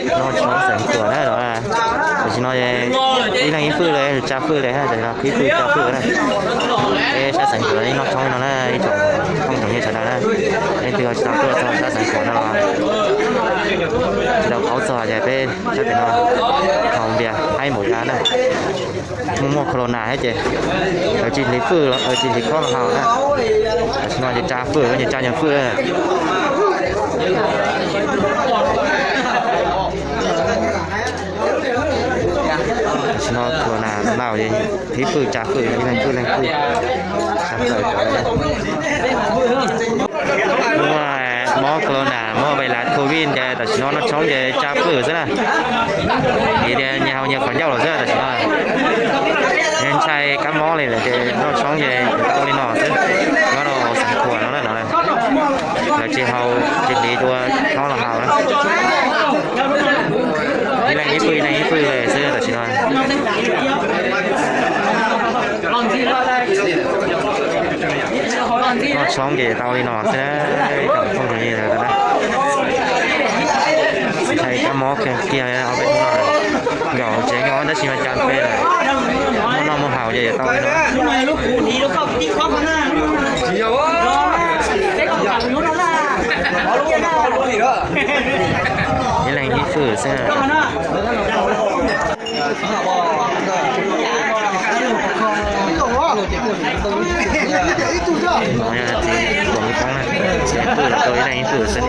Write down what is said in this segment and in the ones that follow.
Noj tshoob xeev Khuam na no. Tam sim no ib leeg ib fwj li, tsa fwj li, tam sim no ib fwj tsa fwj na. Peb sab xeev Khuam noj tshoob no na, ib tsoom phooj ywg sawv daws na. Leej twg tsis tau tuaj txog sab xeev Khuam no los tsis tau paub txog ces peb sab pem no haus npias haib npaum cas na. Muaj muaj corona thiab ces lawv tsis hliv fwj, lawv tsis hliv khob los haus na. Tam sim no ces tsa fwj, ces tsa nyuag fwj. Tam sim no corona ntau ces hliv fwj tsa fwj, ib leeg fwj leej fwj. Muaj mob corona, muaj vais lav covid ces tam sim no noj tshoob ces tsa fwj xwb na. Vim tias nyias haus nyias qhov ncauj lawm xwb tam sim no. Nyias ntshai kab mob li lawm ces noj tshoob ces tau li no xwb. Nyob rau xeev Khuam no na no, lawv tsis haus tsis hliv dua khob los haus na. Ib leeg ib fwj ib leeg ib fwj li xwb tam sim no. Noj tshoob ces tau li no xwb na, ib tsoom phooj ywg sawv daws. Ntshai kab mob kiag kiag ob peb hnub no, nkawd hauv tsev nyob tab sis mas cas peb lawm, muaj noj muaj haus ces yuav tau li no. Ib leeg ib fwj xwb. No yog txiv kuam me poob na, txiv fwj los tau ib leeg ib fwj xwb.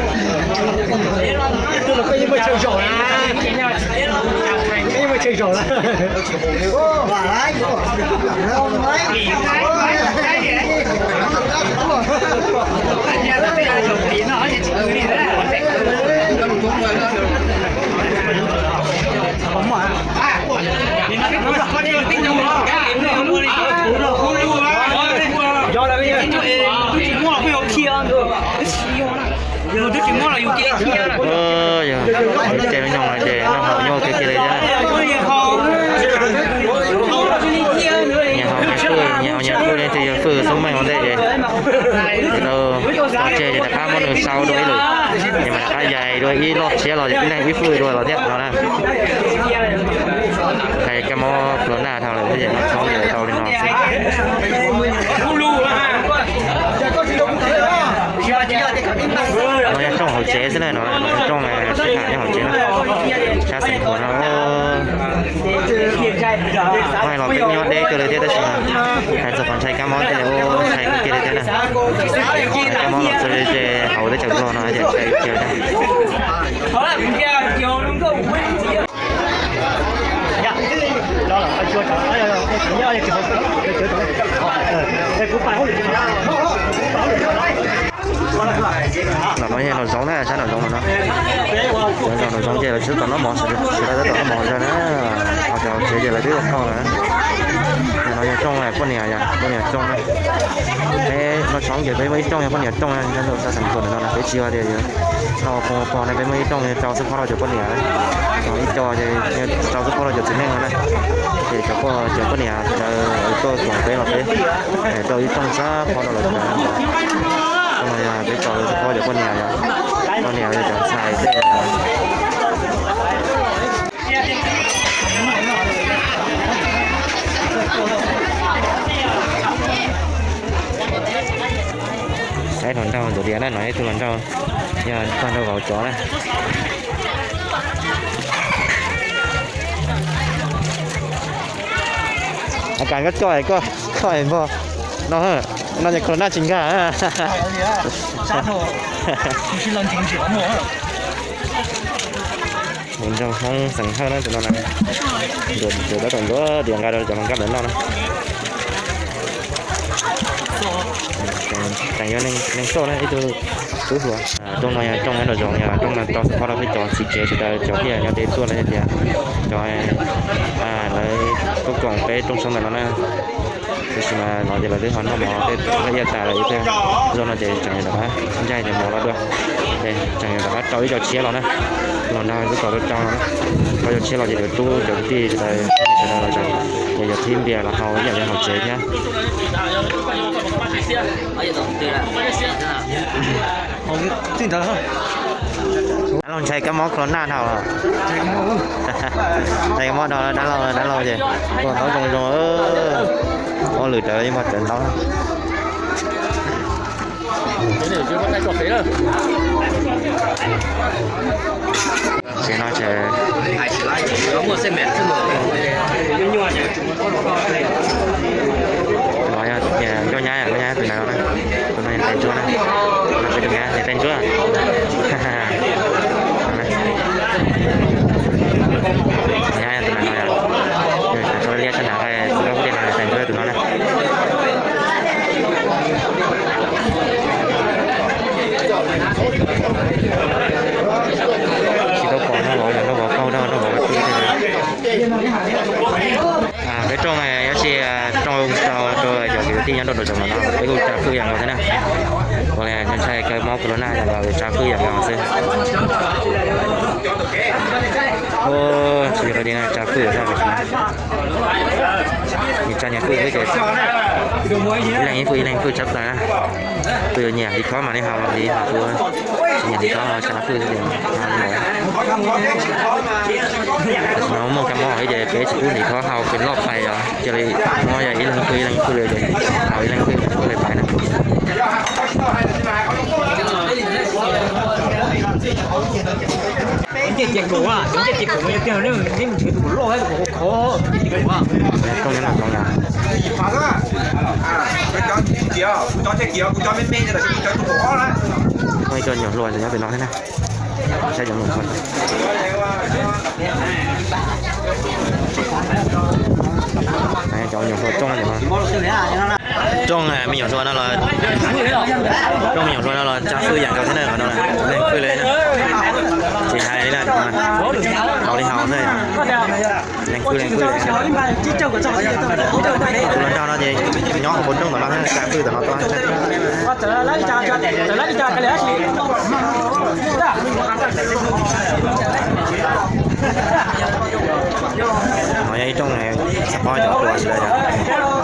Yog ces me nyuam ces noj haus nyuaj kiag kiag li thiab. Nyias haus nyias fwj, nyias haus nyias fwj, leej twg yog fwj xub meej ua ntej ces tau tso tseg ces rov qab muab nws sau dua ib lwm, ces mam rov qab yais dua ib loj tshiab los ib leeg ib fwj dua los thiab no na. Hais kab mob corona dhau lawm thiab ces noj tshoob ces tau li no xwb. No yog rooj hauv tsev xwb na, no rooj sib tham nyob hauv tsev na. Sab xeev Khuam no, no los peb kuj nyob deb kawg li thiab tab sis hais txog qhov ntshai kab mob ces ntshai kawg kiag li thiab na. Kab mob los txog li ces hauv teb chaws Nplog no ces ntshai kiag li thiab. Ntawm no yog Nom Zoov na, sab Nom Zoov no. Cov zos Nom Zoov ces lawv twb tau noj mov, sawv daws twb tau noj mov zog na. Ho cov tsev ces lawv twb ua kauj lawm. No yog rooj poj niam yom, poj niam rooj na. Peb noj tshoob ces peb muaj ib rooj yog poj niam rooj na, nyob rau sab Xeev Khuam no na, peb tsis ua tias yuav noj pog pog ne, peb muaj ib rooj rau xwb phob rau cov poj niam, ho ib co ces rau xwb phob rau cov txiv neej no na. Ces cov poj, cov poj niam lawv tuaj koom peb los peb rau ib rooj xwb phob rau lawv cov. Rooj no yog peb rau xwb phob cov poj niam, poj niam yog cov ntxhais tej. Saib hluas nraug ntxuav diav na, no ib tug hluas nraug yog tag nrho vauv tsov na. A kas koj coj koj npog no, no ces corona tsis nkag. Hluas nraug Hmoob xeem Hawj na tus no na. Ntxuav tab tom ntxuav diav nqa rau cov hluas nkauj lawv noj na. Tseem yog neeg soj na ib tug tub hluas. Rooj no yog rooj nyob Nom Zoov, yog rooj no rau xwb phob rau peb cov txiv tsev sawv daws, cov poj niam nyob deb tuaj no tias cov lawv tuaj koom peb rooj tshoob ntawm no na. Tab sis mas los ces lawv twb ho noj mov tej ib yam tas lawm thiab. Zaum no ces tseem yuav rov qab ncaij cov mov los dua, ces tseem yuav rov qab rau ib co tshiab los na. Los nrog xwb kom rau rau no na, rau ib co tshiab los ces yuav rub cov kwv tij sawv daws, sawv daws los, ces yuav thib npias los haus ib yam li hauv tsev thiab. Dab laug ntshai kab mob corona dhau los? Ntshai kab mob dhau, dab laug, dab laug ces ua ntaub zoo zoo, ob lwm rawv yeej pog rawv ntaub. Ces no ces no yog nkauj nyab, nkauj nyab tus ntawd na, tus no niam tais ntsuab na, no peb tus nyab niam tais ntsuab. Nyab tus ntawd no yog, tso liab sab nrad, tus koj tej no niam tais ntsuab tus no na. Tsis tau pom noj vov, yog noj vov qaug, noj vov qaug. Peb rooj no yog tsis rooj rau cov kwv tij nyob rau saum no, peb kuj tsa fwj yam nkaus thiab na. Ua li ntshai kab mob corona yam nkaus, tsa fwj yam nkaus xwb. Tsis yog qhov tias tsa fwj, nws tsa nyias fwj xwb ces ib leeg ib fwj, ib leeg ib fwj tshab plaws na. Tus yuav nyiam ntiv khob mas li haus ntiv, tus tsis nyiam ntiv khob tsa fwj xwb ces no muaj kab mob ces peb tsis pub ntiv khob haus pem loj pais os, cia li muab yog ib leeg ib fwj, ib leeg ib fwj li ces haus ib leeg ib fwj li pais na. Rooj nyob no no yog, muaj ib co nyuam hluas nyob pem no thiab na. Saib cov nyuam hluas, cov nyuam hluas rooj no, rooj me nyuam hluas no los, rooj me nyuam hluas no los tsa fwj yam nkaus thiab na, qhov no leej fwj li na. Tsis hais li na, haus li haus xwb. Leej fwj leej fwj li. Tus hluas nraug no ces nyob hauv paus rooj tom no thiab, tsa fwj tom no tuaj. No yog ib rooj, xav paub cov hluas sawv daws yog.